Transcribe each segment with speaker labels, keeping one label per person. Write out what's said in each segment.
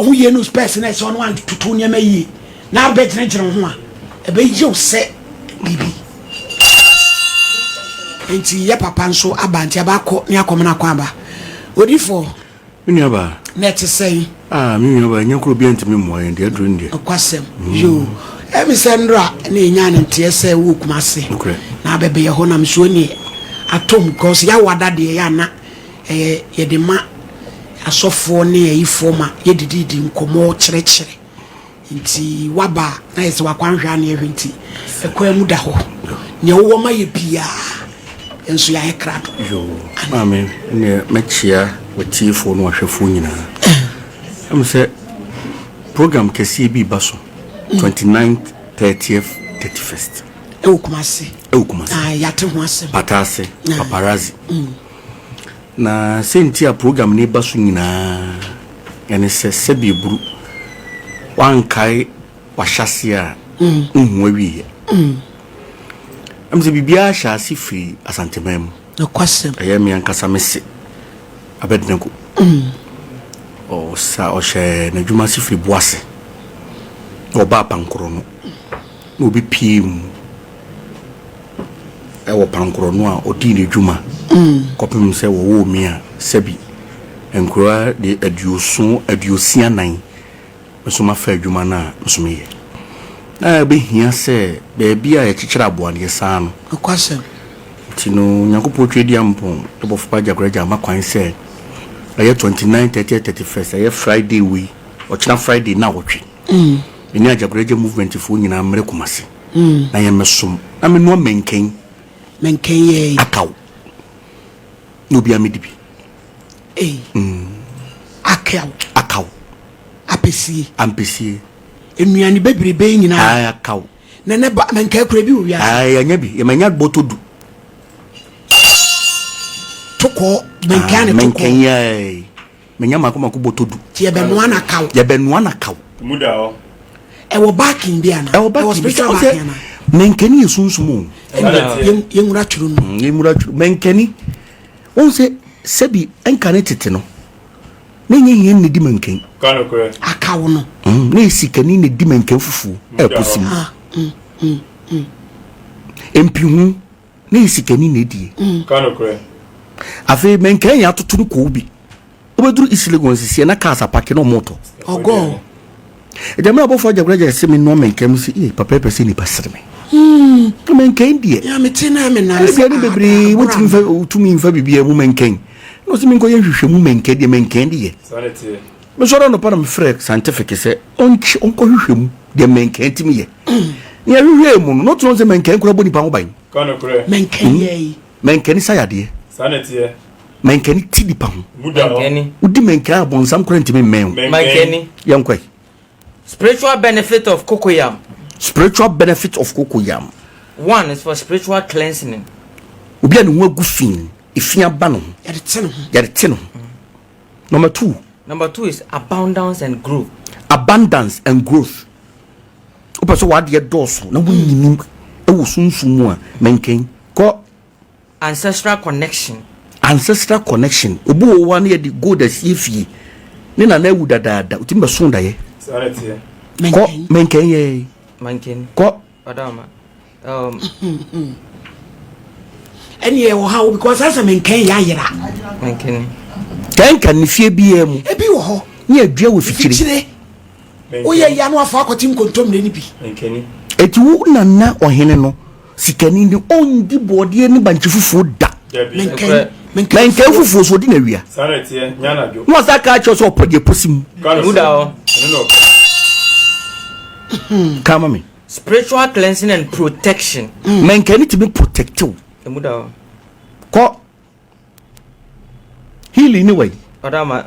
Speaker 1: Ɔho yie no spɛs na ɛsɛ ɔno antoto nneɛma yie na abɛgyinagyina wo ho a, ɛbɛyɛ wo sɛ biribi. Nti yɛ papa nso aba nti aba akɔ ne akɔmena akɔ aba. Odifoɔ.
Speaker 2: Me nua baa.
Speaker 1: Na ɛte sɛn?
Speaker 2: Ah, me nua baa, ɛnyɛ koro obiara ntumi mmoa yɛn deɛ aduro no deɛ.
Speaker 1: Nokwasɛm. Yoo. Ɛmi sɛ nnora na yɛnyaa no nteɛ sɛ wowɔ Kumase.
Speaker 2: Nokorɛ.
Speaker 1: Na abɛbɛyɛ hɔ na mesuo neɛ atom because yɛawa da deɛ yɛ ana ɛyɛ yɛde ma asɔfoɔ ne ayifoɔ ma yɛdididi nkɔmmɔ kyerɛkyerɛ nti waba a na yɛ sɛ wakwanhwɛ a ne yɛhwɛ nti ɛkwan mu da hɔ nea wowɔ ma yɛ biaa nso yɛayɛ krado.
Speaker 2: Yoo, maame, neɛ mɛkyea watiefoɔ ne wahwɛfoɔ nyinaa. Ɛmu sɛ program kɛseɛ bi ba so 29th, 30th, 31st.
Speaker 1: Ɛwɔ Kumase.
Speaker 2: Ɛwɔ Kumase.
Speaker 1: Ah, yɛate ho asɛm.
Speaker 2: Pataase, paparazzi. Na sɛnti a program ne ba so nyinaa ɛne sɛ sɛbi eburu wankae wahyase a nhu awieɛ. Ɛmu sɛ biribiara hyɛ ase firi Asanteman mu.
Speaker 1: Nokwasɛm.
Speaker 2: Ɛyɛ me ankasa me se Abednego. Ɔsa ɔhyɛ n'adwuma ase firi Boase. Na ɔbaa Pankorɔ no. Na obi pie mu ɛwɔ Pankorɔ no a ɔdii n'adwuma kɔpem sɛ wɔwoo me a sɛbi nkura de 64 nso mafa adwuma no a nso meyɛ. Na ɛbɛhia sɛ baabi a yɛkyekyere aboa no yɛsaa no.
Speaker 1: Nokwasɛm.
Speaker 2: Nti no Nyankopɔn twa di ampɔn ɛbɔfo pa Agyakoragya ama kwan sɛ ɛyɛ 29, 30, 31st, ɛyɛ Friday wei, ɔkyena Friday na awɔtwe. Mene Agyakoragya movement foɔ nyinaa mmerɛ Kumase na yɛmmɛsom na menoa mɛnkɛn.
Speaker 1: Mɛnkɛn yɛ.
Speaker 2: Akaw. Na obiara mɛdi bi.
Speaker 1: Ei. Akaw.
Speaker 2: Akaw.
Speaker 1: Apɛsie.
Speaker 2: Ampesie.
Speaker 1: Nnuane bebrebe nyinaa.
Speaker 2: Ae, akaw.
Speaker 1: Na ne ba mɛnkɛn kura bi wɔ wiase.
Speaker 2: Ae, yɛnyɛ bi. Yɛmɛnya bɔtɔ du.
Speaker 1: Tokɔ mɛnkɛn ne tokɔ.
Speaker 2: Mɛnkɛn yɛ. Mɛnya mako mako bɔtɔ du.
Speaker 1: Ti yɛbɛnoa na kaw.
Speaker 2: Yɛbɛnoa na kaw.
Speaker 3: Mu da hɔ.
Speaker 1: Ɛwɔ baakin bi ana?
Speaker 2: Ɛwɔ baakin bi.
Speaker 1: Spiritual baakin ana?
Speaker 2: Mɛnkɛni yɛ sunsum o.
Speaker 1: Yɛnwura twerɛ no.
Speaker 2: Yɛnwura twerɛ. Mɛnkɛni. Wɔn sɛ sɛbi ɛnka ne tete no. Ne nyɛ hia ne di mɛnkɛn.
Speaker 1: Akaw no.
Speaker 2: Ne yɛ sikani ne di mɛnkɛn fufuo. Ɛɛposi mu. Mpihu ne yɛ sikani na edie. Afei mɛnkɛn yɛ atoto no kɔɔ bi. Wobɛduru East Legon sisiɛ na cars apake na ɔmo tɔ.
Speaker 1: Ɔgɔ.
Speaker 2: Ɛdɛm abɔfo Agyakoragya sɛ me noa mɛnkɛn mu sɛ ee papa pɛ sɛ nipa sere me. Na mɛnkɛn deɛ.
Speaker 1: Ya me te na me nan.
Speaker 2: Ebia ne bebree wotumi fa wotumi nfa biribiara mu mɛnkɛn. Na ɔsɛ menkɔ yɛ nhwehwɛ mu mɛnkɛn deɛ mɛnkɛn deɛ. Mesɔre anɔpa na mefrɛ scientific sɛ ɔnkye ɔnkɔ hwehwɛ mu deɛ mɛnkɛn tumi yɛ. Nea hwehwɛ mu no na ɔtena sɛ mɛnkɛn kora bɔ nipa ho ban.
Speaker 1: Mɛnkɛn yɛ yi.
Speaker 2: Mɛnkɛn sa yadeɛ. Mɛnkɛn ti nipa ho. Wodi mɛnkɛn a bɔnsam kora ntumi mmɛn wo.
Speaker 4: Mɛnkɛni.
Speaker 2: Yɛnkɔ yi.
Speaker 4: Spiritual benefit of cocoyam.
Speaker 2: Spiritual benefit of cocoyam.
Speaker 4: One is for spiritual cleansing.
Speaker 2: Obi a ne ho agu fi, efi aba ne ho.
Speaker 1: Yɛde te ne ho.
Speaker 2: Yɛde te ne ho. Number 2.
Speaker 4: Number 2 is abundance and growth.
Speaker 2: Abundance and growth. Wopɛ sɛ w'adeɛ dɔɔso na wonyini wɔ sunsum mu a, mɛnkɛn. Kɔ.
Speaker 4: Ancestral connection.
Speaker 2: Ancestral connection. Obi wɔ hɔ a na yɛde gold asie fie. Ne nana awu dadaada. Otumi bɛso daeɛ. Kɔ mɛnkɛn yɛ.
Speaker 4: Mɛnkɛn.
Speaker 2: Kɔ.
Speaker 4: Ɔdɔma.
Speaker 1: Ɛne ɛwɔ ha o because asɛ mɛnkɛn yɛ ayera.
Speaker 4: Mɛnkɛn.
Speaker 2: Kɛnka ne fie biara mu.
Speaker 1: Ebi wɔ hɔ.
Speaker 2: Ne adua wɔ fikyire.
Speaker 1: Fikyire. Woyɛ ya no afa akɔte nkontommire no bi.
Speaker 2: Eti wo nana ɔhene no sikani no ɔndi bɔɔdeɛ ne bankye fufuo da.
Speaker 1: Mɛnkɛn
Speaker 2: Mɛnkɛn fufuo so ɔdi na wia. Na wasa ka akyerɛ sɛ ɔpɔ deɛ posi mu. Kama me.
Speaker 4: Spiritual cleansing and protection.
Speaker 2: Mɛnkɛn ne tumi protect wo. Kɔ. Healing ne wai.
Speaker 4: Ɔdama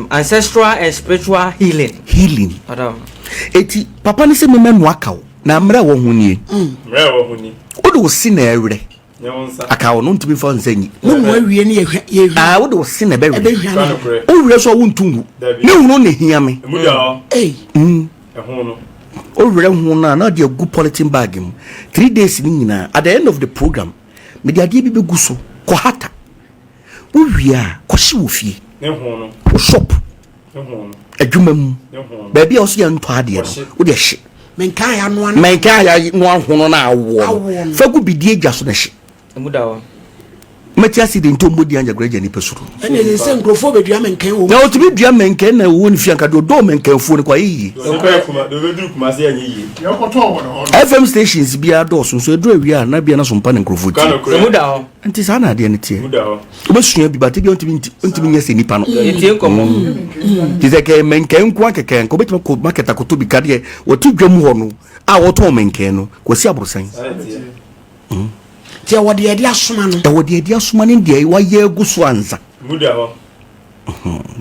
Speaker 4: ancestral and spiritual healing.
Speaker 2: Healing.
Speaker 4: Ɔdama.
Speaker 2: Eti papa ne sɛ mɛmɛ no akaw na mmerɛ wɔ ho nie.
Speaker 3: Mmerɛ wɔ ho ni.
Speaker 2: Wode wo se na ɛwerɛ. Akaw no ntumi fa nsa nyi.
Speaker 1: Mo mu awie ne yɛhwɛ yɛhwɛ.
Speaker 2: Ah wode wo se na ɛbɛwerɛ.
Speaker 1: Ɛbɛhwɛ no.
Speaker 2: Wowerɛ so a wontu ngu. Ne hunu ne hia me.
Speaker 3: Emu da hɔ.
Speaker 1: Ei.
Speaker 3: Ɛho no.
Speaker 2: Wowerɛ ho no a na ɔde agu polythene bag mu. 3 days ne nyinaa at the end of the program mede adeɛ bi bɛgu so kɔhata. Wowie a kɔhye wɔ fie.
Speaker 3: Ne ho no.
Speaker 2: Wo shop. Adwuma mu. Baabi a ɔsɛ yɛntɔ adeɛ no, wode hye.
Speaker 1: Menka ya no ano.
Speaker 2: Menka ya no ahono na awoɔ no. Fa gu bidie gya so na hye.
Speaker 4: Emu da hɔ.
Speaker 2: Mɛte ase de nti ɔmmɔ di anyakoragya nipa suro.
Speaker 1: Ɛna ɛsɛ sɛ nkurɔfoɔ bɛdua mɛnkɛn wɔ mu.
Speaker 2: Na ɔtumi dua mɛnkɛn na ɛwɔ ne fie anka deɛ ɔdɔɔ mɛnkɛnfuo no kɔ ayɛ yie. FM stations biara dɔɔso nso ɛduru awia a na bia na so mpa ne nkurɔfoɔ tie.
Speaker 4: Emu da hɔ.
Speaker 2: Nti saa na adeɛ no teɛ. Wobɛsua bi bate bia ntumi ntumi nyɛ sɛ nipa no.
Speaker 4: Yɛtie nkɔmmɔ.
Speaker 2: Te sɛ kɛɛ mɛnkɛn nko akɛkɛ nka wobɛtumi akɔ market akɔtɔ bi kadeɛ wɔte dwa mu hɔ no a wɔtɔn mɛnkɛn no kɔsi aborosan.
Speaker 1: Nti ɛwɔ deɛ yɛde asoma no.
Speaker 2: Ɛwɔ deɛ yɛde asoma no deɛ wayɛ agu so ansa.
Speaker 3: Mu da hɔ.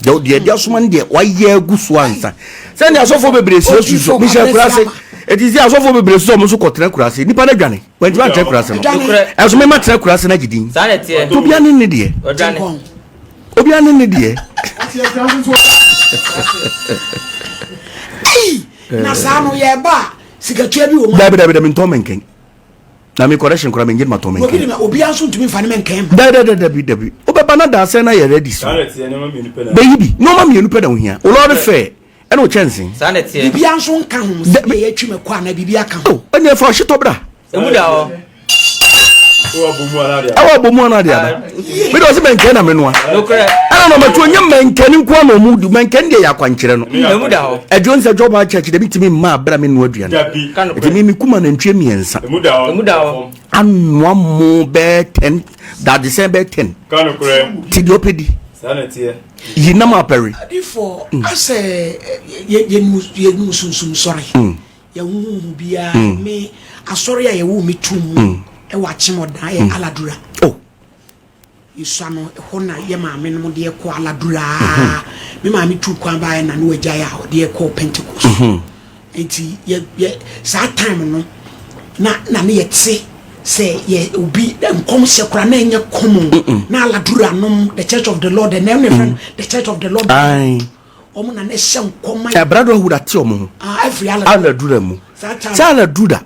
Speaker 2: Deɛ yɛde asoma no deɛ wayɛ agu so ansa. Sɛnea asɔfoɔ bebree si asu so mehyɛ akura ase. Eti sɛ asɔfoɔ bebree so sɛ wɔn nso kɔtena akura ase. Nipa no adwane. Wɔntumi antena akura ase no. Ɛnso mema tena akura ase no agye din.
Speaker 4: Saa na ɛteɛ.
Speaker 2: Obiara ne ne deɛ.
Speaker 4: Ɔdwane.
Speaker 2: Obiara ne ne deɛ.
Speaker 1: Na saa no yɛba a sikatua bi wɔ mu.
Speaker 2: Dabi dabi dabi ntɔn mɛnkɛn. Na mi correction kora mengye ma tɔn
Speaker 1: Obi de
Speaker 2: mɛnkɛn.
Speaker 1: ma obiara nso ntumi nfa ne mɛnkɛn ma.
Speaker 2: Dabi dabi dabi dabi. Wobɛba na daasɛn na yɛ ready so. Bɛyi bi. Nneɛma mmienu pɛ na ohia. Wo lɔre fɛ ɛna wo kyɛnse.
Speaker 4: Saa na ɛteɛ.
Speaker 1: Biribiara nso nka ho sɛ bi a yɛatwi mɛkɔ anaa biribi aka ho.
Speaker 2: Oh, ɛnna ɛfa ɔhyetɔ bra.
Speaker 4: Emu da hɔ.
Speaker 2: Ɛwɔ abomu anaa de aba. Mi de ɔsi mɛnkɛn na menoa.
Speaker 4: Nokorɛ.
Speaker 2: Ɛna na ɔmɛtu onye mɛnkɛn nko na ɔmu di mɛnkɛn deɛ yɛ akwankyerɛ no.
Speaker 4: Emu da hɔ.
Speaker 2: Ɛdwo nsɛ Jɔba church de mi tumi mma abira mi nua aduane.
Speaker 4: Ka nokorɛ.
Speaker 2: Ɛti mi mi kuma nantwie mmiɛnsa.
Speaker 3: Emu da hɔ.
Speaker 4: Emu da hɔ.
Speaker 2: Anoa mo bɛɛ 10 dadesɛn bɛɛ 10.
Speaker 3: Ka nokorɛ.
Speaker 2: Ti deɛ ɔpɛ di.
Speaker 3: Saa na ɛteɛ.
Speaker 2: Yi nam apɛre.
Speaker 1: Adifoɔ asɛ yɛnu sunsum sɔre. Yɛhuhuhu biara me asɔre a yɛwɔ me tum mu ɛwɔ akyemɔdan yɛ Aladura.
Speaker 2: Oh.
Speaker 1: Yɛsua no ɛhɔ na yɛ maame nom deɛ kɔ Aladura. Me maame tu kwan baeɛ na ne wagyae a ɔde kɔ Pentecost. Nti yɛ yɛ saa time no na na ne yɛte sɛ yɛ obi nkɔmhyɛ koraa na ɛnyɛ common na Aladura nom the Church of the Lord ɛnɛ ɛna ɛfrɛ no the Church of the Lord.
Speaker 2: Aye.
Speaker 1: Wɔn na na ɛhyɛ nkɔm ma.
Speaker 2: Brotherhood ate wɔn ho.
Speaker 1: Ah, every
Speaker 2: Aladura mu. Sɛ Aladura,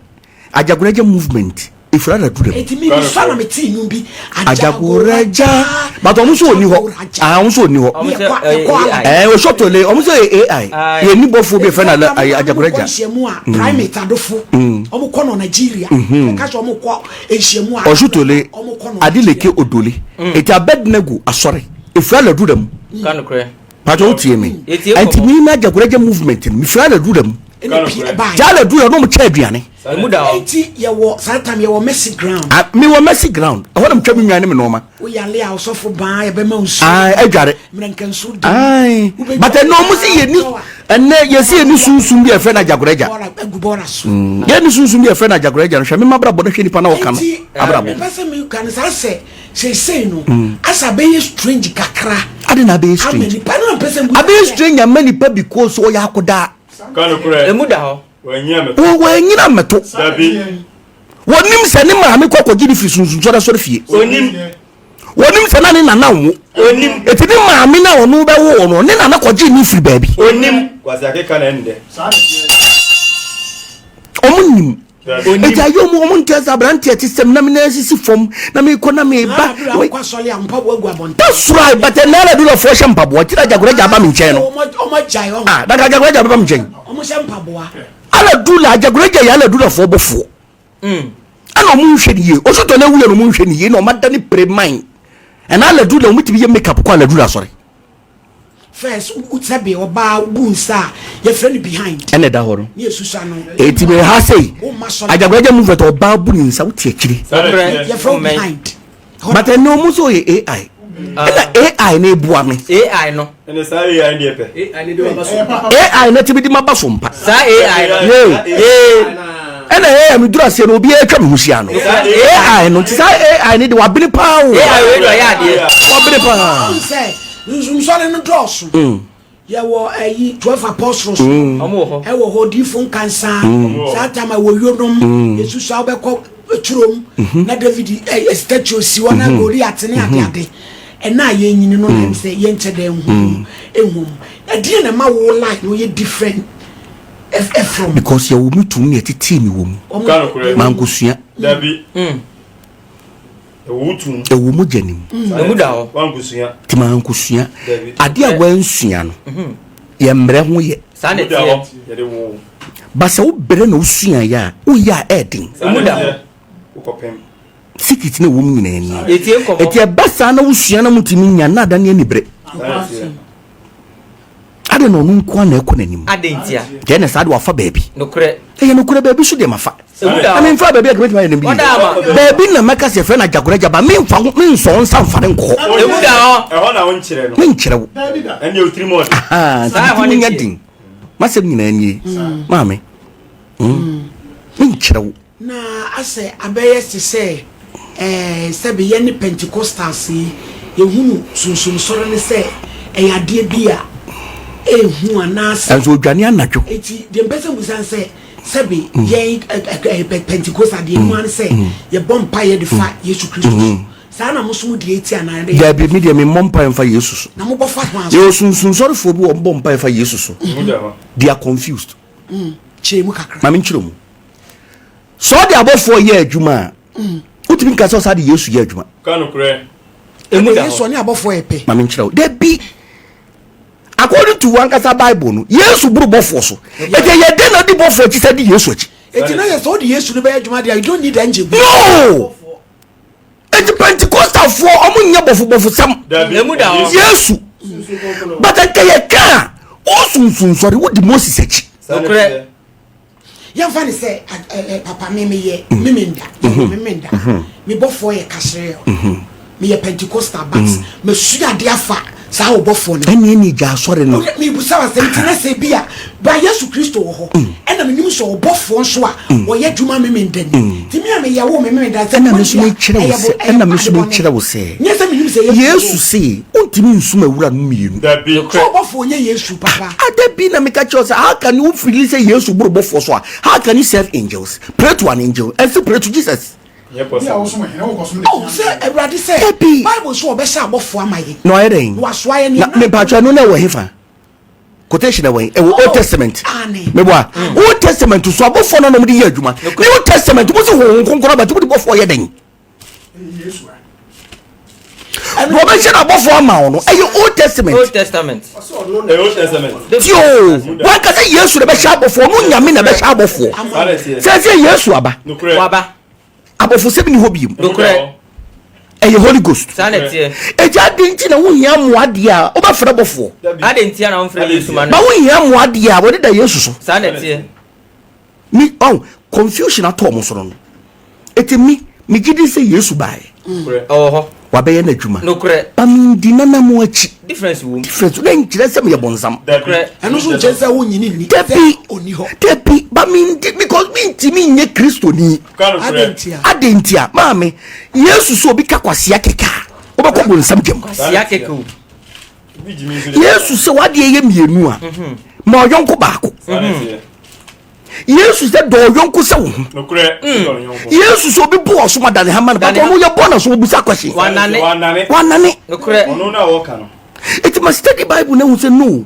Speaker 2: Ajagoraja movement efiri Aladura mu.
Speaker 1: Eti mi mi fa na mi ti inú bi.
Speaker 2: Ajagoraja. But wɔn nso oni hɔ. Ah, wɔn nso oni hɔ.
Speaker 4: Wɔn sɛ AI.
Speaker 2: Ɛɛ Osotole, wɔn nso yɛ AI. Yɛ ni bɔfo bi fɛ na Ajagoraja.
Speaker 1: Wɔn kɔ nhyiamu a primate adofo. Wɔn kɔ no Nigeria. Ɛka sɛ wɔn kɔ nhyiamu a.
Speaker 2: Osotole, Adeleke Odole. Eti Abednego asɔre efiri Aladura mu.
Speaker 4: Ka nokorɛ.
Speaker 2: Pàtó o tie mi. Ɛnti mi na Ajagoraja movement no mi firi Aladura mu. Tí Aladura no mo kyɛ aduane.
Speaker 4: Emu da hɔ.
Speaker 1: Eti yɛwɔ saa time yɛwɔ mercy ground.
Speaker 2: Ah, mi wɔ mercy ground. Ɛhɔ na mi twa mi nwan ne mi nneɛma.
Speaker 1: O yale a ɔsɔfo baa yɛ bɛ ma nsuo.
Speaker 2: Ah, adware.
Speaker 1: Mìrɛnkɛ nsuo di.
Speaker 2: Ayi. But ɛnna ɔmo si yɛ ni ɛnɛ yɛ si yɛ ni sunsun bi a yɛfrɛ no Ajagoraja.
Speaker 1: Egu bɔɔla so.
Speaker 2: Yɛ ni sunsun bi a yɛfrɛ no Ajagoraja no hwɛ mi ma abrabɔ no hwɛ nipa na ɔka no abrabɔ.
Speaker 1: Eti mepɛ sɛ mi ka no saa sɛ seesei no asa bɛyɛ strange kakra.
Speaker 2: Adi na abɛyɛ strange.
Speaker 1: Ama nipa no mpɛ sɛ.
Speaker 2: Abɛyɛ strange ama nipa because ɔyɛ akodaa.
Speaker 3: Ka nokorɛ.
Speaker 4: Emu da hɔ.
Speaker 2: Wɔanyina mmɛto. Wɔnim sɛ ne maame kɔ kɔgye ne firi sunsunsɔre asɔre fie. Wɔnim sɛ na ne nana nwo. Eti ne maame na ɔno bɛwo no ne nana kɔgye ne firi baabi. Ɔmo nim. Eti ayɛ ɔmo ɔmo nte ase aberanteɛ te sɛm na me nan sisi fam na mekɔ na meba. That's right but ɛnna ɛna dulɔfoɔ hyɛ mpaboa ti na Ajagoraja aba me nkyɛn no. Ah na Ajagoraja bɛba me nkyɛn. Aladula Ajagoraja yɛ aladulafoɔ bɔfoɔ. Ɛna ɔmo nhwɛ ne yie osotɔ na ewuya na ɔmo nhwɛ ne yie na ɔmo ada ne pere man. Ɛna aladula ɔmo tumi yɛ make up kɔ aladula asɔre.
Speaker 1: First sɛbe ɔbaa bu nsa a yɛfrɛ no behind.
Speaker 2: Ɛna ɛda hɔ no.
Speaker 1: Ne yɛsusu ano.
Speaker 2: Eti me ha sei. Ajagoraja movement ɔbaa bu ne nsa wote akyire.
Speaker 1: Yɛfrɛ wo behind.
Speaker 2: But ɛnna ɔmo nso yɛ AI. Ɛna AI na ebua me.
Speaker 4: AI no.
Speaker 3: Ɛna saa AI deɛ pɛ.
Speaker 2: AI na ti mi di ma ba so mpa.
Speaker 4: Saa AI no.
Speaker 2: Yee. Ɛna AI mi duru aseɛ no obi atwa mi ho hyia no. AI no nti saa AI no de wabene paa o.
Speaker 4: AI wei de ɔyɛ adeɛ.
Speaker 2: Wabene paa.
Speaker 1: Nsumsɔre no dɔɔso. Yɛwɔ ɛyi 12 apostles.
Speaker 4: Ɔmo wɔ hɔ.
Speaker 1: Ɛwɔ hɔ diifo nkansa. Saa tam ɛwɔ yonom. Yesusu a wobɛkɔ turom na David ɛ statue si hɔ na Goliath ne ade ade. Ɛna a yɛnyini no na sɛ yɛnkyɛ dɛ nhu ehu mu. Ɛdeɛ na ɛma wo line no yɛ different from.
Speaker 2: Because yɛwɔ me tum na yɛtetee me wɔ mu. Mankosua.
Speaker 3: Dabi.
Speaker 2: Ɛwɔ mogya no mu.
Speaker 4: Emu da hɔ.
Speaker 2: Nti mankosua. Adeɛ a wansua no. Yɛ mmerɛ ho yɛ.
Speaker 4: Saa na
Speaker 3: Emu da hɔ.
Speaker 4: ɛteɛ.
Speaker 3: Yɛde wo.
Speaker 2: Ba sɛ wobrɛ na wosuaeɛ a, woyɛ a ɛɛden.
Speaker 3: Saa na
Speaker 4: Emu da hɔ.
Speaker 3: ɛteɛ. Wokɔpem.
Speaker 2: Secret na ɛwɔ mu nyinaa nie.
Speaker 4: Yɛtie nkɔmmɔ.
Speaker 2: Ɛti ɛba saa na wosua na motumi nya na adane aniberɛ.
Speaker 3: Saa na ɛteɛ.
Speaker 2: Adɛn na ɔno nko ara na ɛkɔ n'anim?
Speaker 4: Adɛn ntia?
Speaker 2: Deɛ na saa de wafa baabi.
Speaker 4: Nokorɛ.
Speaker 2: Ɛyɛ nokorɛ baabi so deɛ mafa.
Speaker 4: Emu da
Speaker 2: Na
Speaker 4: hɔ.
Speaker 2: memfa baabi a kɛmɛtumi ayɛ no bi.
Speaker 4: Ɔda ama.
Speaker 2: Baabi na mɛka sɛ yɛfrɛ no agyagoragya ba memfa ho mensɔ wo nsa mfa ne nkɔ hɔ.
Speaker 4: Emu da hɔ.
Speaker 3: Ɛhɔ na wonkyerɛ no.
Speaker 2: Menkyerɛ wo.
Speaker 3: Ɛnneɛ wo tirim ɔden.
Speaker 2: Ahaa, nti
Speaker 4: Saa ɛhɔ
Speaker 2: me
Speaker 4: ne
Speaker 2: tirim nyɛ
Speaker 4: deɛ.
Speaker 2: den. M'asɛm nyinaa nie. Maame, mm, menkyerɛ wo.
Speaker 1: Na asɛ abɛyɛ te sɛ ɛɛ sɛbe yɛne Pentecostals yi, yɛhunu Sunsumsɔre no sɛ ɛyɛ adeɛ bi a ɛyɛ hu anaasɛ.
Speaker 2: Nanso odwane anadwo.
Speaker 1: Enti deɛ mepɛ sɛ mebisa ne sɛ, sɛbe yɛn ɛ ɛ Pentecostal deɛ yɛnim ara ne sɛ yɛbɔ mpaeɛ de fa Yesu Kristo so. Saa na mo nso mo deɛ ti anaa? Ɛdeɛ.
Speaker 2: Dabi, me deɛ memmɔ mpaeɛ mfa Yesu so.
Speaker 1: Na mobɔ fa hwan so?
Speaker 2: Yɛwɔ sunsunsɔrefoɔ bi wɔn bɔ mpaeɛ fa Yesu so. They are confused.
Speaker 1: Kyerɛ mu kakra.
Speaker 2: Ma menkyerɛ mu. Sɛ ɔde abɔfoɔ yɛ adwuma a, wotumi nka sɛ ɔsa de Yesu yɛ adwuma.
Speaker 3: Ka nokorɛ.
Speaker 4: Emu da
Speaker 1: Yesu
Speaker 4: hɔ.
Speaker 1: ɔne abɔfoɔ yɛ pɛ.
Speaker 2: Ma menkyerɛ wo. Dabi. According to wankasa Bible no, Yesu boro bɔfoɔ so. Eti ɛyɛ dɛn na ɔdi bɔfoɔ akyi sɛ di Yesu akyi?
Speaker 1: Eti na yɛ sɛ ɔde Yesu no bɛyɛ adwuma deɛ, you don't need angel bi.
Speaker 2: No! Eti Pentecostalfoɔ ɔmo nyɛ bɔfobɔfo sɛm.
Speaker 3: Dabi.
Speaker 4: Emu da hɔ.
Speaker 2: Yesu. But nka yɛ ka a, wosunsunsɔre wodi Moses akyi.
Speaker 3: Saa na
Speaker 4: Nokorɛ.
Speaker 3: ɛteɛ.
Speaker 1: Yɛmfa ne sɛ papa me meyɛ memenda memenda me bɔfoɔ yɛ kahyerɛ meyɛ Pentecostal but masua adeɛ afa saa ɔbɔfoɔ no
Speaker 2: Ɛne ɛne gya asɔre no.
Speaker 1: Mebusa wo asɛm nti na sɛ bi a ba Yesu Kristo wɔ hɔ ɛna menim sɛ ɔbɔfoɔ nso a ɔyɛ adwuma memenda ni nti me a meyɛ wo memenda sɛ
Speaker 2: Ɛna me nso mekyerɛ wo sɛ ɛna me nso mekyerɛ wo sɛ
Speaker 1: nyɛ sɛ menim sɛ
Speaker 2: Yesu se wontumi nsum awura no mmienu.
Speaker 3: Dabi.
Speaker 1: Sɛ ɔbɔfoɔ nyɛ Yesu papa.
Speaker 2: Ada bi na meka kyerɛ wo sɛ how can you feel sɛ Yesu boro bɔfoɔ so a how can you serve angels pray to an angel and still pray to Jesus.
Speaker 3: Nyɛ possible.
Speaker 1: Oh, sɛ Awurade sɛ
Speaker 2: Dabi.
Speaker 1: Bible so ɔbɛhyɛ abɔfoɔ ama yɛn.
Speaker 2: Na ɔyɛ dɛn?
Speaker 1: Na wasoa yɛn
Speaker 2: Na mepatwa ɛno na ɛwɔ hefa? Quotation ɛwɔ he? Ɛwɔ Old Testament.
Speaker 1: Aane.
Speaker 2: Meboa. Old Testament so abɔfoɔ no na wɔde yɛ adwuma. New Testament mo se Honhom Kronkron aba nti mode bɔfoɔ yɛ dɛn? Wɔbɛhyɛ no abɔfoɔ ama wo no ɛyɛ Old Testament.
Speaker 4: Old Testament.
Speaker 3: Ɛyɛ Old Testament.
Speaker 2: Tio, wanka sɛ Yesu na ɛbɛhyɛ abɔfoɔ, ɔno Nyame na ɛbɛhyɛ abɔfoɔ.
Speaker 3: Saa na ɛteɛ.
Speaker 2: Sɛ sɛ Yesu aba,
Speaker 3: Nokorɛ.
Speaker 4: Waba.
Speaker 2: abɔfosɛm ni hɔ biom.
Speaker 3: Emu da hɔ.
Speaker 2: Ɛyɛ Holy Ghost.
Speaker 4: Saa na ɛteɛ.
Speaker 2: Eti adi nti na wohia mmoa deɛ a wobɛfrɛ bɔfoɔ.
Speaker 3: Dabi.
Speaker 4: Adɛn ntia na womfrɛ Yesu ma
Speaker 2: Ba
Speaker 4: no?
Speaker 2: wohia mmoa deɛ a wɔde da Yesu so.
Speaker 4: Saa na ɛteɛ.
Speaker 2: Me ɔn confusion atɔ ɔmo so no no. Eti me megye di sɛ Yesu baeɛ.
Speaker 3: Nokorɛ.
Speaker 4: Ɔwɔ hɔ.
Speaker 2: Wabɛyɛ n'adwuma.
Speaker 4: Nokorɛ.
Speaker 2: Ba mendi nanamu akyi.
Speaker 4: Difference wɔ mu.
Speaker 2: Difference na nkyerɛ sɛ meyɛ bɔnsam.
Speaker 3: Dabi.
Speaker 4: Nokorɛ.
Speaker 1: Ɛno nso nkyerɛ sɛ wonyini nni.
Speaker 2: Dabi.
Speaker 1: Sɛ ɔnni hɔ.
Speaker 2: Dabi ba mendi because mentumi nyɛ Kristoni.
Speaker 3: Ka nokorɛ.
Speaker 1: Adɛn ntia?
Speaker 2: Adɛn ntia? Maame, Yesu sɛ obi ka kwasea kɛkɛ a, wobɛkɔ bonsam gyam.
Speaker 4: Kwasia kɛkɛ o.
Speaker 3: Obi gyimi nso de.
Speaker 2: Yesu sɛ w'adeɛ yɛ mmienu a, ma ɔyɔnko baako.
Speaker 3: Saa na ɛteɛ.
Speaker 2: Yesu sɛ dɔ ɔyɔnko sɛ wo ho.
Speaker 3: Nokorɛ. Dɔ ne yɔnko.
Speaker 2: Yesu sɛ obi bɔ ɔsom adane hama no, but
Speaker 4: Dane
Speaker 2: ɔno yɛ bɔ na so obusa question.
Speaker 4: Wanane.
Speaker 3: Wanane.
Speaker 2: Wanane.
Speaker 4: Nokorɛ.
Speaker 3: Ɔno na ɔka no.
Speaker 2: Eti ma study Bible na ehu sɛ no.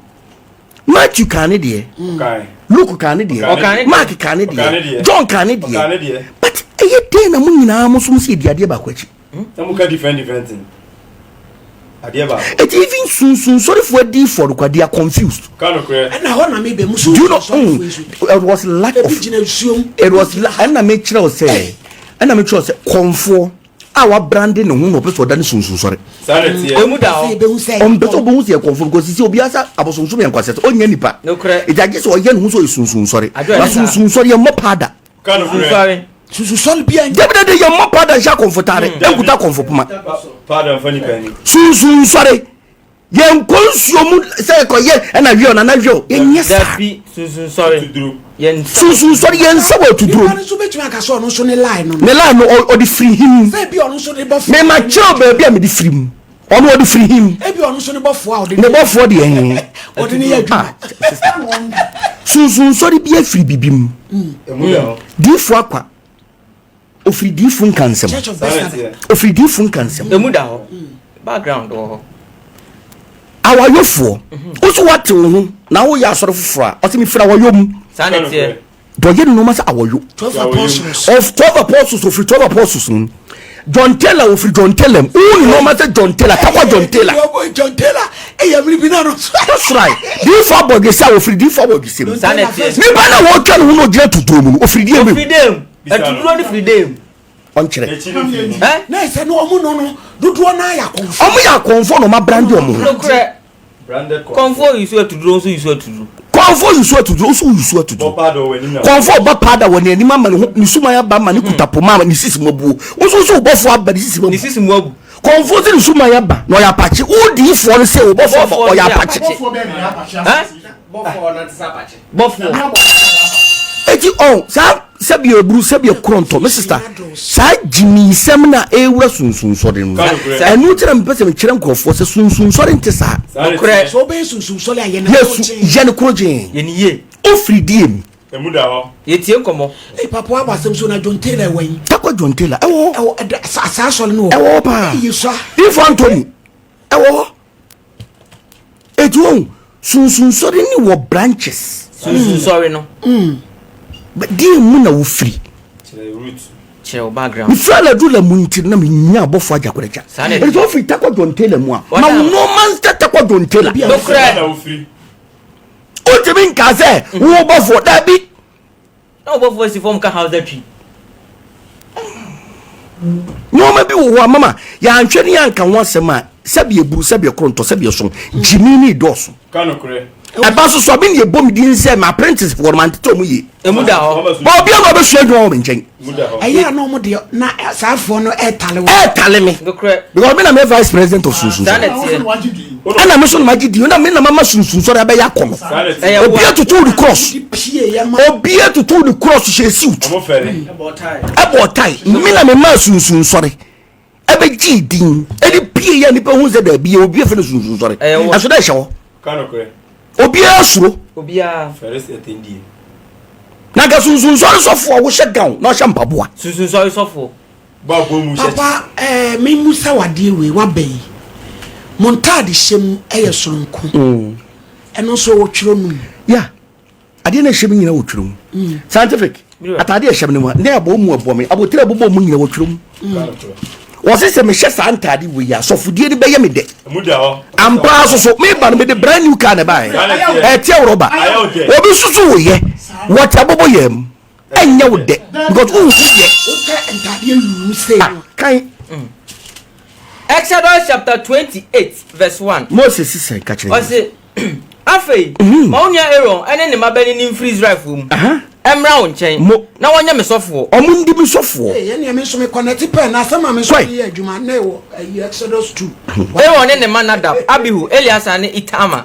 Speaker 2: Matthew kan ne deɛ.
Speaker 3: Ɔkae.
Speaker 2: Luke kan ne deɛ.
Speaker 4: Ɔka ne deɛ.
Speaker 2: Mark kan ne
Speaker 3: Ɔka ne
Speaker 2: deɛ.
Speaker 3: deɛ.
Speaker 2: John kan ne
Speaker 3: Ɔka ne
Speaker 2: deɛ.
Speaker 3: deɛ.
Speaker 2: But ɛyɛ den na mo nyinaa mo som sɛ yɛdi adeɛ baako akyi.
Speaker 3: Na mo ka different different thing. Adeɛ baako.
Speaker 2: Eti even sunsunsɔrefoɔ adiifoɔ no kwa they are confused.
Speaker 3: Ka nokorɛ.
Speaker 1: Ɛna hɔ na mebɛ mu
Speaker 2: Do you know?
Speaker 1: sunsunsɔrefoɔ yi so.
Speaker 2: It was lack of
Speaker 1: Ebi gyina nsuom.
Speaker 2: it was la ɛna mekyerɛ wo sɛ ɛna mekyerɛ wo sɛ kɔnfoɔ a wabrande ne ho na ɔpɛ sɛ ɔda ne sunsunsɔre.
Speaker 3: Saa na ɛteɛ.
Speaker 4: Emu da
Speaker 1: Sɛ
Speaker 4: hɔ.
Speaker 1: yɛbɛhu sɛ
Speaker 2: Ɔmpɛ sɛ ɔbɛhu sɛ yɛ kɔnfoɔ because sisi obiara sɛ abosonsom yɛ nkwasɛ sɛ ɔnyɛ nipa.
Speaker 4: Nokorɛ.
Speaker 2: Eti agye sɛ ɔyɛ ne ho sɛ ɔyɛ sunsunsɔre.
Speaker 4: Adwo
Speaker 2: Na
Speaker 4: ɛne saa.
Speaker 2: sunsunsɔre yɛ mmɔ paada.
Speaker 3: Ka nokorɛ.
Speaker 4: Sunsunsɔre.
Speaker 1: Sunsunsɔre biara nyɛ.
Speaker 2: Dabi dabi yɛ mmɔ paada nhyɛ akɔnfo taare nkuta akɔnfo poma.
Speaker 3: Paada nfa nipa ani.
Speaker 2: Sunsunsɔre yɛn nkɔ nsuo mu sɛ ɛkɔyɛ ɛna hwɛ o nana hwɛ o yɛnyɛ saa.
Speaker 4: Dabi sunsunsɔre.
Speaker 3: Tuduro.
Speaker 4: Yɛn nsa.
Speaker 2: Sunsunsɔre yɛn nsa wɔ atuduro
Speaker 1: Nipa no nso bɛtumi aka sɛ ɔno nso ne line no no.
Speaker 2: Ne line no ɔde firi him.
Speaker 1: Sɛ ebi ɔno nso ne bɔfoɔ.
Speaker 2: Mema kyerɛw baabi a mede firi mu. Ɔno ɔde firi him.
Speaker 1: Ebi ɔno nso ne bɔfoɔ a ɔde
Speaker 2: Ne bɔfoɔ deɛ he.
Speaker 1: ɔde ne yɛ adwuma.
Speaker 2: Sunsunsɔre bi afiri bibi mu.
Speaker 3: Emu da hɔ.
Speaker 2: Diifo akwa. Ofiri diifo nkansɛm.
Speaker 1: Church of
Speaker 3: Saa na
Speaker 1: Bethesda.
Speaker 3: ɛteɛ.
Speaker 2: Ofiri diifo nkansɛm.
Speaker 4: Emu da hɔ. Background wɔ hɔ.
Speaker 2: Awayofoɔ. Wo so wate wo ho na woyɛ asɔre foforɔ a ɔsɛ mefiri awɔyɔ mu.
Speaker 4: Saa na ɛteɛ.
Speaker 2: Deɛ ɔyɛ ne nneɛma sɛ awɔyo.
Speaker 1: 12 apostles.
Speaker 2: Of 12 apostles ofiri 12 apostles no. John Taylor ofiri John Taylor mu. Wohu ne nneɛma sɛ John Taylor, Takwa John Taylor.
Speaker 1: John Taylor ɛyɛ mmiri bi na no so.
Speaker 2: That's right. Diifo abɔdwesɛ a ofiri diifo abɔdwesɛ mu.
Speaker 4: Saa na ɛteɛ.
Speaker 2: Nipa na wɔtwa ne ho na ogyina tutuo mu no ofiri die mu.
Speaker 4: Ofiri dɛm. Atuduro ne firi dɛm.
Speaker 2: Ɔnkyerɛ.
Speaker 4: Ɛ?
Speaker 1: Na ɛsɛ no ɔmo no no dodoɔ naa yɛ akɔnfo.
Speaker 2: Ɔmo yɛ akɔnfo na ɔmo abrande ɔmo ho.
Speaker 4: Nokorɛ. Kɔnfoɔ yi so atuduro nso yi so atuduro.
Speaker 2: Kɔnfo yi so atuduro nso yi so atuduro. Kɔnfo ɔba paada wɔ n'anim ama ne ho ne suman aba ama ne kuta poma ama ne sisi mu abuo. Nso nso ɔbɔfo aba ne sisi mu abu.
Speaker 4: Ne sisi mu abu.
Speaker 2: Kɔnfo sɛ ne suman aba na ɔyɛ apakye. Wo diifoɔ no sɛ ɔbɔfo aba ɔyɛ apakye.
Speaker 4: Bɔfoɔ.
Speaker 2: Eti ɔn saa sɛbi eburu sɛbi ekorɔntɔ me sista saa gyimiisɛm na ewura sunsunsɔre no ɛnu kyerɛ mepɛ sɛ mekyerɛ nkurɔfoɔ sɛ sunsunsɔre nte saa.
Speaker 4: Nokorɛ.
Speaker 1: Sɛ wobɛyɛ sunsunsɔre a yɛ ne
Speaker 2: Yesu yɛ ne koro gyee.
Speaker 4: Yɛ ne yie.
Speaker 2: Ofiri die mu.
Speaker 3: Emu da hɔ.
Speaker 4: Yɛtie nkɔmmɔ.
Speaker 1: Ee papa wabɔ asɛm so na John Taylor ɛwɔ yi.
Speaker 2: Takwa John Taylor ɛwɔ hɔ.
Speaker 1: Ɛwɔ ɛda saa asɔre no wɔ.
Speaker 2: Ɛwɔ hɔ paa.
Speaker 1: Ɛyɛ sua.
Speaker 2: Ifo Anthony ɛwɔ hɔ. Eti wɔn sunsunsɔre ni wɔ branches.
Speaker 4: Sunsunsɔre no.
Speaker 2: Deɛ mu na wofiri.
Speaker 3: Kyerɛ root.
Speaker 4: Kyerɛ wo background.
Speaker 2: Mefiri aladula mu nti na menya abɔfo agyakoragya.
Speaker 4: Saa na
Speaker 2: Ɛti sɛ wofiri Takwa John Taylor mu a, ma wo nneɛma nsɛ Takwa John Taylor.
Speaker 4: Nokorɛ.
Speaker 2: Wontumi nka sɛ wo bɔfoɔ daabi.
Speaker 4: Na wo bɔfoɔ si fam ka Hausa twi.
Speaker 2: Nneɛma bi wɔ hɔ a mama yɛanhwɛ ne yɛanka ho asɛm a sɛbi eburu sɛbi ɛkorontɔ sɛbi ɛso gyimi ne dɔɔso. Ɛba so so a me ne ɛbɔ me din sɛ ma apprentice foɔ no mantete ɔmo yie.
Speaker 4: Emu da hɔ.
Speaker 2: Ba obi ama ɔbɛsua adwuma wɔ me nkyɛn.
Speaker 1: Ɛyɛ a na ɔmo deɛ na saa foɔ no ɛɛtale wɔ.
Speaker 2: Ɛɛtale me.
Speaker 4: Nokorɛ.
Speaker 2: Because me na me vice president of Sunsun
Speaker 4: Saa na
Speaker 2: Sɔre.
Speaker 4: ɛteɛ.
Speaker 2: Ɛna me so na magye di na me na mama Sunsun Sɔre abɛyɛ akɔnɔ.
Speaker 4: Ɛyɛ
Speaker 2: Obi
Speaker 4: wo a.
Speaker 2: atutu the cross.
Speaker 1: Pie yɛ ma.
Speaker 2: Obi atutu the cross hyɛ suit. Ɛbɔ ɔtae. Me na me maa Sunsun Sɔre. Ɛbɛgye din. Ɛde pie yɛ nipa hu sɛ daabi yɛ obi afɛ no Sunsun Sɔre.
Speaker 4: Ɛyɛ wo a.
Speaker 2: Ɛso dɛ ɛhyɛ hɔ. Obiara suro.
Speaker 4: Obiara.
Speaker 2: Na nka sunsunsɔre sɔfoɔ a wohyɛ gown na ɔhyɛ mpaboa.
Speaker 4: Sunsunsɔre sɔfoɔ.
Speaker 1: Papa ɛɛ me musa wadeɛ wei waba yi mo ntaade hyɛ mu ɛyɛ soronko ɛno nso wɔ twerɛ no mu.
Speaker 2: Ya adeɛ na ɛhyɛ mu nyina wɔ twerɛ mu scientific ataadeɛ ɛhyɛ mu no mu ne abɔ mu ɛbɔ me abotire ɛbobɔ mu nyina wɔ twerɛ mu wɔse sɛ mehyɛ saa ntaade wei a sɔfodie no bɛyɛ me dɛ ampaa so so meba no mede brand new car na ɛbaeɛ ɛteɛ rɔba obi susu wo yɛ wɔte abobɔ yɛ mu ɛnyɛ wo dɛ because wohu yɛ
Speaker 1: wopɛ ntaadeɛ yuu sei no
Speaker 2: kan
Speaker 4: Exodus chapter 28 verse 1.
Speaker 2: Moses sɛ ka kyerɛ
Speaker 4: Ɔse, Afei, ma wo nua Aaron ne ne mmabanin mfiri Israelfoɔ mu mmra wo nkyɛn na wɔnyɛ me sɔfoɔ.
Speaker 2: Ɔmo ndi me sɔfoɔ.
Speaker 1: Ee, ɛnneɛ me nso me connect pɛɛ na asɛm a me nso meyɛ adwuma na ɛwɔ ayi Exodus 2.
Speaker 4: Aaron ne ne mma Nadab, Abihu, Eleasar ne Itamar.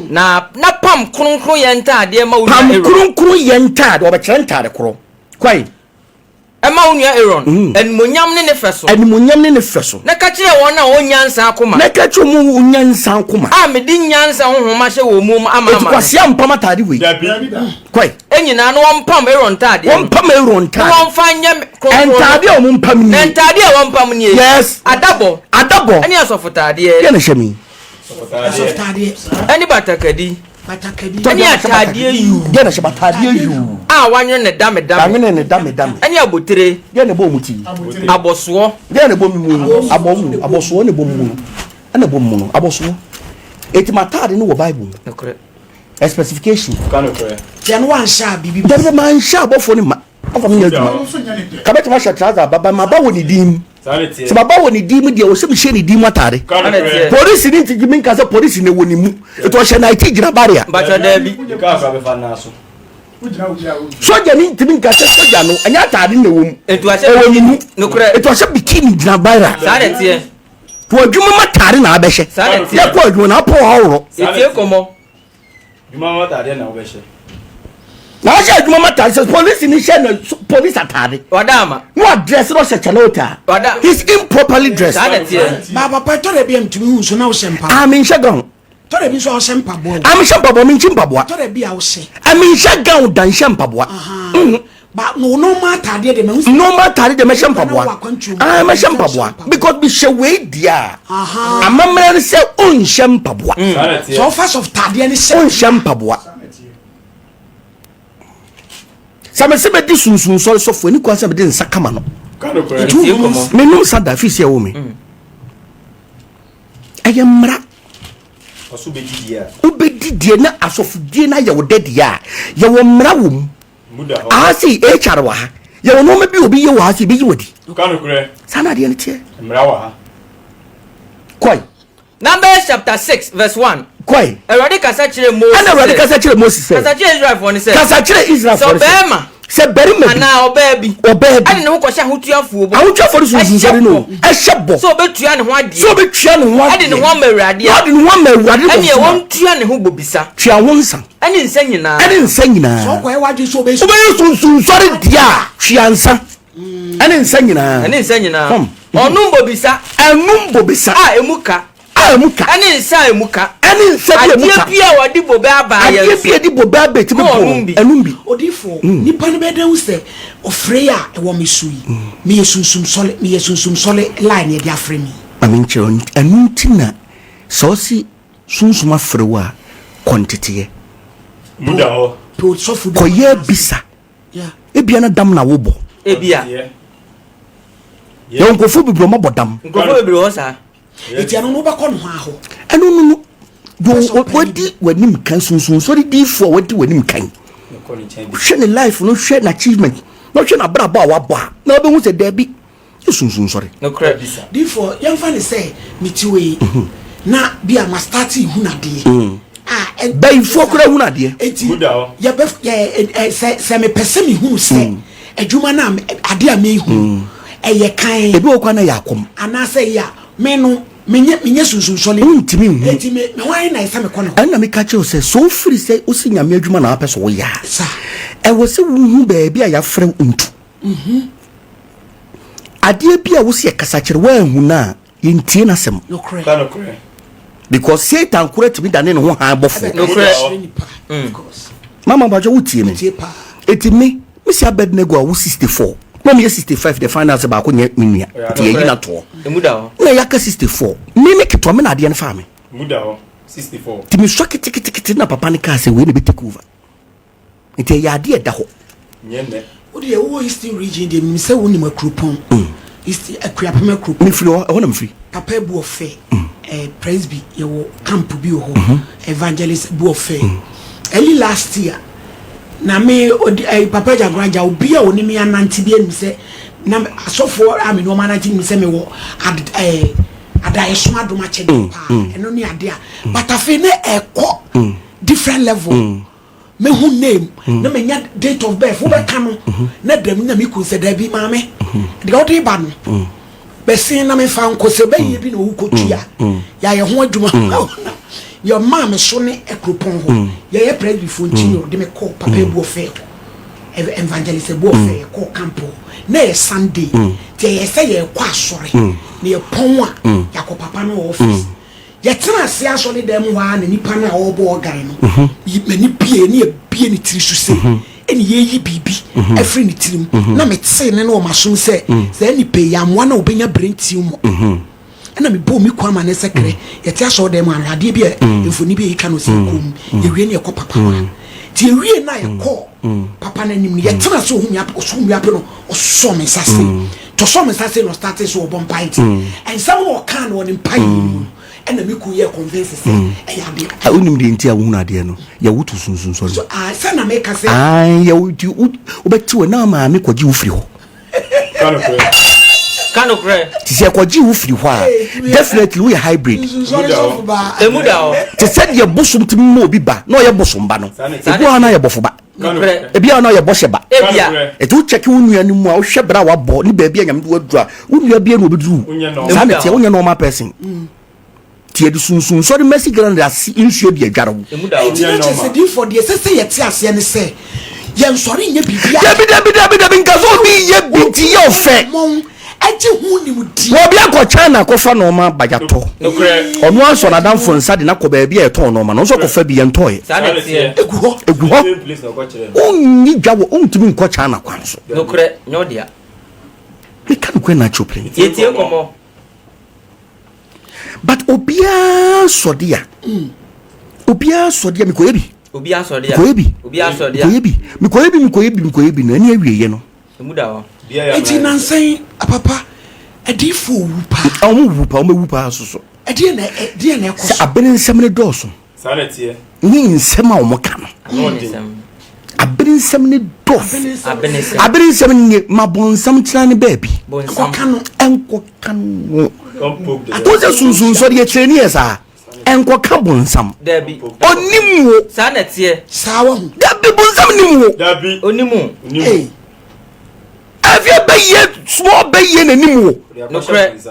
Speaker 4: Na na pam kronkronyɛ ntaadeɛ ma wo nua
Speaker 2: Pam
Speaker 4: Aaron.
Speaker 2: kronkronyɛ ntaadeɛ, ɔbɛkyerɛ ntaade korɔ. Kɔe.
Speaker 4: Ma wo nua Aaron animuonyam ne ne fɛ so.
Speaker 2: Animuonyam ne ne fɛ so.
Speaker 4: Na ka kyerɛ wɔn a wɔn nyansa akoma.
Speaker 2: Na ka kyerɛ wɔn a wɔn nyansa akoma.
Speaker 4: A mede nyansa honhom ahyɛ wɔn mu ama ama no.
Speaker 2: Eti kwasea mpam ataade wei.
Speaker 3: Dabi.
Speaker 2: Kɔe.
Speaker 4: Nyinaa na wɔmpam Aaron ntaadeɛ no.
Speaker 2: Wɔmpam Aaron ntaade.
Speaker 4: Na wɔmfa nyɛ kronkron no.
Speaker 2: Ntaade a wɔmpam nie.
Speaker 4: Na ntaade a wɔmpam nie.
Speaker 2: Yes.
Speaker 4: Adabɔ.
Speaker 2: Adabɔ.
Speaker 4: Ɛne asɔfotaadeɛ.
Speaker 2: Deɛ na ɛhyɛ me yi.
Speaker 1: Asɔfotaadeɛ.
Speaker 4: Ɛne batakari.
Speaker 1: Batakari.
Speaker 4: Ɛne ataadeɛ yuu.
Speaker 2: Deɛ na ɛhyɛ bataadeɛ yuu.
Speaker 4: A wɔanwene no damedame.
Speaker 2: Wɔanwene no damedame.
Speaker 4: Ɛne abotire.
Speaker 2: Deɛ na ɛbɔ wɔn ti.
Speaker 4: Abɔsoɔ.
Speaker 2: Deɛ na ɛbɔ me mu no. Abɔ mu abɔsoɔ na ɛbɔ mu no. Ɛna ɛbɔ mu no abɔsoɔ. Eti m'ataade no wɔ Bible mu.
Speaker 4: Nokorɛ.
Speaker 2: A specification.
Speaker 3: Ka nokorɛ.
Speaker 1: Deɛ no wanhyɛ a biribi.
Speaker 2: Dabi manhyɛ abɔfoɔ no ma. Ɔfa mi nyɛ adwuma. Ka bɛtumi ahyɛ trouser aba ba ma ba wɔ ne din mu. Sɛ baba wɔ ne din mu deɛ ɔsɛ mehyɛ ne din mu ataade. Polisi ne nti mi nka sɛ polisi na ɛwɔ ne mu. Etu ɔhyɛ na eti gyina barrier.
Speaker 4: Bàtà daabi.
Speaker 2: Sɔja ne ntumi nka sɛ sɔja no ɛnyɛ ataade na ɛwɔ mu.
Speaker 4: Etu ahyɛ
Speaker 2: ɛwɔ ne mu.
Speaker 4: Nokorɛ.
Speaker 2: Etu ahyɛ bikini gyina barrier.
Speaker 4: Saa na ɛteɛ.
Speaker 2: To adwuma mu ataade na abɛhyɛ.
Speaker 4: Saa na ɛteɛ.
Speaker 2: Yɛ kɔ adwuma na apɔ ɔhɔrɔ.
Speaker 4: Etie kɔmɔ.
Speaker 3: Adwuma mu ataade na wobɛhyɛ.
Speaker 2: Na wahyɛ adwuma mu ataade sɛ polisi ni hyɛ na polisi ataade.
Speaker 4: Wada ama.
Speaker 2: Na wadress na ɔhyɛ kyalota.
Speaker 4: Wada.
Speaker 2: He's improperly dressed.
Speaker 4: Saa na ɛteɛ.
Speaker 1: Ba papa tɔ da bi a ntumi hu nso na wohyɛ mpaboa.
Speaker 2: Ah, menhyɛ gown.
Speaker 1: Tɔ da bi nso a wohyɛ mpaboa o.
Speaker 2: Ah, menhyɛ mpaboa, menkyi mpaboa.
Speaker 1: Tɔ da bi a wohyɛ.
Speaker 2: Ah, menhyɛ gown da nhyɛ mpaboa.
Speaker 1: Ba no normal ataadeɛ deɛ mahu sɛ.
Speaker 2: Normal ataadeɛ deɛ mɛhyɛ mpaboa. Ah, mɛhyɛ mpaboa because mehyɛ wei deɛ a. Amammerɛ no sɛ ɔnhyɛ mpaboa.
Speaker 1: Sɛ ɔfa sɔf taadeɛ no hyɛ.
Speaker 2: Ɔnhyɛ mpaboa. Sɛ mese mɛdi sunsunsɔre sɔfo ani kwan sɛ mede nsa kama no. Menom nsa da firi sɛ ɛwɔ me. Ɛyɛ mmara. Wobɛdi deɛ na asɔfodie no ayɛ wo dɛ deɛ a, yɛwɔ mmara wɔ mu. Aha sei, HR wɔ ha. Yɛwɔ nneɛma bi obi yɛ wɔ ha sei, bɛyi wadi. Saa na adeɛ no teɛ. Kɔe.
Speaker 4: Numbers chapter 6 verse 1.
Speaker 2: Kɔe.
Speaker 4: Awurade kasa kyerɛɛ Mose
Speaker 2: Ɛna Awurade kasa kyerɛɛ Mose sɛ.
Speaker 4: Kasa kyerɛ Israelfoɔ no sɛ.
Speaker 2: Kasa kyerɛ Israelfoɔ no sɛ.
Speaker 4: Sɛ ɔbarima.
Speaker 2: Sɛ barima bi.
Speaker 4: Anaa ɔbaa bi.
Speaker 2: Ɔbaa bi.
Speaker 4: Ɛde ne ho kɔhyɛ ahotuafoɔ mu.
Speaker 2: Ahotuafoɔ no sunsunsɔre no. Ɛhyɛ bɔ.
Speaker 4: Sɛ ɔbɛtua ne ho adeɛ.
Speaker 2: Sɛ ɔbɛtua ne ho adeɛ.
Speaker 4: Ɛde ne ho ama Awurade a.
Speaker 2: Na ɔde ne ho ama Awurade
Speaker 4: no. Ɛnneɛ wɔntua ne ho bobisa.
Speaker 2: Tua ho nsa.
Speaker 4: Ɛne nsa nyinaa.
Speaker 2: Ɛne nsa nyinaa.
Speaker 1: Sɛ ɔkɔyɛ w'adwene sɛ ɔbɛyɛ.
Speaker 2: Wobɛyɛ sunsunsɔre deɛ a, tua nsa. Ɛne nsa nyinaa.
Speaker 4: Ɛne nsa nyinaa. Ɔnom bobisa.
Speaker 2: Ɛnom bobisa.
Speaker 4: A emu ka.
Speaker 2: A emu ka.
Speaker 4: Ɛne nsa a emu ka.
Speaker 2: Ɛne nsa bi a emu ka.
Speaker 4: Adeɛ bi a wɔde bobe aba ayɛ nso.
Speaker 2: Adeɛ bi a yɛde bobe aba etumi
Speaker 4: Ma
Speaker 2: bɔ
Speaker 4: ɔnom bi.
Speaker 2: Ɛnom bi.
Speaker 1: Odiyifoɔ, nipa no bɛyɛ dɛn ahu sɛ ɔfrɛ yi a ɛwɔ me so yi, meyɛ sunsum sɔle, meyɛ sunsum sɔle line na yɛde afrɛ me yi?
Speaker 2: Ma menkyerɛ wo, ɛno nti na sɛ ɔse sunsum afrɛ wo a, kɔ nteteɛ.
Speaker 3: Mu da hɔ.
Speaker 1: Pɛ osɔfo bi.
Speaker 2: Kɔyɛ abisa. Ebia na dam na wobɔ.
Speaker 4: Ebia.
Speaker 2: Yɛwɔ nkurɔfoɔ bebree wɔn abɔ dam.
Speaker 4: Nkurɔfoɔ bebree wɔ saa.
Speaker 1: Eti ɛno no wobɛkɔ no hɔ ahɔ.
Speaker 2: Ɛno no no deɛ wadi w'anim kan sunsunsɔre diifoɔ a wadi w'anim kan. Hwɛ ne life no hwɛ n'achievement na hwɛ n'abrabɔ a wabɔ a na wobɛhu sɛ daabi. Yɛ sunsun sɔre.
Speaker 4: Nokorɛ.
Speaker 1: Difoɔ, yɛmfa no sɛ mete hɔ yi, na bi a ma starte hunu adeɛ. A, ɛ.
Speaker 2: Bayifoɔ koraa hunu adeɛ.
Speaker 1: Enti, yɛbɛ, yɛ, ɛ, sɛ, sɛ mepɛ sɛ mehunu sɛ adwuma no a, adeɛ a mehu no, ɛyɛ kann.
Speaker 2: Ebi wɔ hɔ koraa na ɛyɛ akɔm.
Speaker 1: Anaasɛ ɛyɛ a, me no, menyɛ, menyɛ sunsun sɔre.
Speaker 2: Wontumi nhunu.
Speaker 1: Enti me, me hwan na ɛsɛ mekɔ ne hɔ?
Speaker 2: Ɛna meka kyerɛ wo sɛ, sɛ wofiri sɛ wose Nyame adwuma na wapɛ sɛ woyɛ a,
Speaker 1: Saa.
Speaker 2: ɛwɔ sɛ wohu baabi a yɛafrɛ wo ntu. Adeɛ bi a wosi ɛkasa kyerɛ woanhu no a yɛntie n'asɛm.
Speaker 1: Nokorɛ.
Speaker 2: Because Satan kora tumi dane ne ho han bɔfoɔ.
Speaker 4: Nokorɛ.
Speaker 2: Mama mpakyɛ wotie me. Eti me mesi Abednego a wo 64 na meyɛ 65 the final sɛ baako nyɛ me nua nti yɛyi no atoɔ na yɛaka 64 me me ketewa me na adeɛ no faa me. Nti mesua keteketekete na papa no kaa sɛ wei na bɛ take over. Nti ɛyɛ adeɛ ɛda hɔ.
Speaker 3: Nyɛ nnɛ.
Speaker 1: Wo deɛ wowɔ Eastern region deɛ menim sɛ wonim Akuropɔn. Mm. East Akuapem Akuropɔn.
Speaker 2: Mefiri hɔ, ɛhɔ na mefiri.
Speaker 1: Papa Abuɔfɛ, mm. eh, Presby, yɛwɔ camp bi wɔ hɔ. Mm -hmm. Evangelist Abuɔfɛ. Mm. Early last year, na me odi eh, Papa Jagoraja obi a ɔne me anante bi anim sɛ na asɔfoɔ a me ne wɔn anante nim sɛ mewɔ ad, eh, adaeɛso adom akyɛdeɛ mm. paa. Mm. Ɛno ne adeɛ a. But afei na ɛkɔ mm. different level. Mm. Mehu name mm. na menya date of birth wobɛka no mm-hmm. na dam na mekun sɛ daabi maame mm-hmm. deɛ ɔde ba no mm. bɛsen na mefa nkɔ sɛ bɛyɛ bi na ɔwu kɔtua mm. yɛayɛ ho adwuma yɛmaa me so ne akuropɔn hɔ yɛyɛ presbyfoɔ nti ne ɔde me kɔɔ papa abu ɔfɛ hɔ evangelist abu ɔfɛ yɛkɔɔ camp hɔ na yɛ Sunday nti ɛyɛ sɛ yɛkɔ asɔre na yɛpɔn a yɛakɔ papa no wɔ office Yɛtenaa ase asɔredan mu hɔ ara na nipa no a ɔrebɔ organ no, m'ani bue ne abue ne tiri so sei, ɛne yɛreyi biribi afiri ne tirim, na metee ne no wɔ m'asom sɛ saa nipa yi amoa na ɔbɛnya brain tumor. Ɛna mebɔɔ me kunu amanneɛ sɛ krɛ, yɛte asɔredan mu ahwɛ adeɛ bi a mfoni bi a yɛtwa no sɛ yɛkɔ mu, yɛwie ne yɛkɔ papa hɔ a. Nti yɛwie no a yɛkɔɔ papa no anim no, yɛtena ase ɔhu me apɛ, ɔsoo me apɛ no, ɔsɔɔ me nsa sei. Nti ɔsɔɔ me nsa sei na ɔstartee sɛ ɔbɔ mpaeɛ nti nsɛm no ɔkaa no wɔ ne mpaeɛ no mu no ɛna me kunu yɛɛ convince sɛ ɛyɛ adeɛ.
Speaker 2: Ah, wonim deɛ nti a wohunu adeɛ no? Yɛwo to sunsun sɔre.
Speaker 1: So, ah, sɛ na meka sɛ.
Speaker 2: Ah, yɛwo nti wobɛte wɔ na maame kɔgye wo firi hɔ.
Speaker 3: Ka nokorɛ.
Speaker 4: Ka nokorɛ.
Speaker 2: Te sɛ kɔgye wo firi hɔ a, definitely woyɛ hybrid.
Speaker 4: Emu da hɔ.
Speaker 2: Te sɛ deɛ bosom tumi ma obi ba na ɔyɛ bosom ba no, ebi wɔ hɔ na ɔyɛ bɔfo ba. Ebi a na ɔyɛ bɔhyɛ ba. Ɛti wo kyɛke wo nua no mu a wohwɛ berɛ a wabɔ ne baabi a nyame de waduru a wo nua bia na obɛduru saa na ɛteɛ wonyɛ normal person. Nti yɛde sunsun sɔre mercy grand ase nsuo de adware wo.
Speaker 1: Enti na kyerɛ sɛ diifoɔ deɛ ɛsɛ sɛ yɛte aseɛ ne sɛ yɛnsɔre nyɛ biribiara.
Speaker 2: Dabi dabi dabi dabi nka sɛ obi yɛ bi nti yɛ ɔfɛ.
Speaker 1: Ɛgye ho nimdeɛ.
Speaker 2: Wɔ obi akɔ China akɔfa nnoɔma aba yɛatɔ. Ɔno asɔ n'adamfo nsa de no akɔ baabi a yɛtɔn nnoɔma no nso akɔfa bi yɛntɔeɛ.
Speaker 1: Egu hɔ.
Speaker 2: Egu hɔ. Wonni dwa wɔ wontumi nkɔ China kwan so.
Speaker 4: Nokorɛ nyɛ wo dea.
Speaker 2: Meka nokorɛ na akyerɛ pɛn.
Speaker 4: Yɛtie nkɔmmɔ.
Speaker 2: But obiara sɔde a. Obiara sɔde a mekɔyɛ bi.
Speaker 4: Obiara sɔde a.
Speaker 2: Mekɔyɛ bi.
Speaker 4: Obiara sɔde a.
Speaker 2: Mekɔyɛ bi. Mekɔyɛ bi mekɔyɛ bi mekɔyɛ bi no ɛne awieɛ no.
Speaker 4: Emu da hɔ.
Speaker 1: Eti nansan apapa adiifo owu paa.
Speaker 2: Wɔn wu paa, wɔn bɛwu paa soso.
Speaker 1: Ɛdeɛ na ɛdeɛ na ɛkɔ
Speaker 2: so.
Speaker 1: Sɛ
Speaker 2: abene nsɛm ne dɔɔso.
Speaker 3: Saa na ɛteɛ.
Speaker 2: Ne nsɛm a wɔn ka no. Abene nsɛm ne dɔɔso. Abene nsɛm ne ma bɔnsam kyerɛ ne baabi.
Speaker 1: Nkɔka no.
Speaker 2: Nkɔka no. Wɔn sɛ sunsunsɔre yɛ kyerɛ ne yɛ saa. Nkɔka bonsam.
Speaker 4: Dabi.
Speaker 2: Onim wo.
Speaker 4: Saa na ɛteɛ.
Speaker 1: Saa wɔ ho.
Speaker 2: Dabi bonsam nim wo.
Speaker 3: Dabi.
Speaker 4: Onim wo.
Speaker 3: Onim.
Speaker 2: Afei bɛyɛ small bɛyɛ n'anim wo.
Speaker 4: Nokorɛ.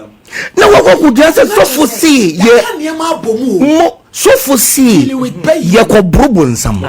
Speaker 2: Na wakɔ kogyina sɛ sɔfo see yɛ.
Speaker 1: Nneɛma abɔ mu o.
Speaker 2: Mo sɔfo see yɛkɔ boro bonsam.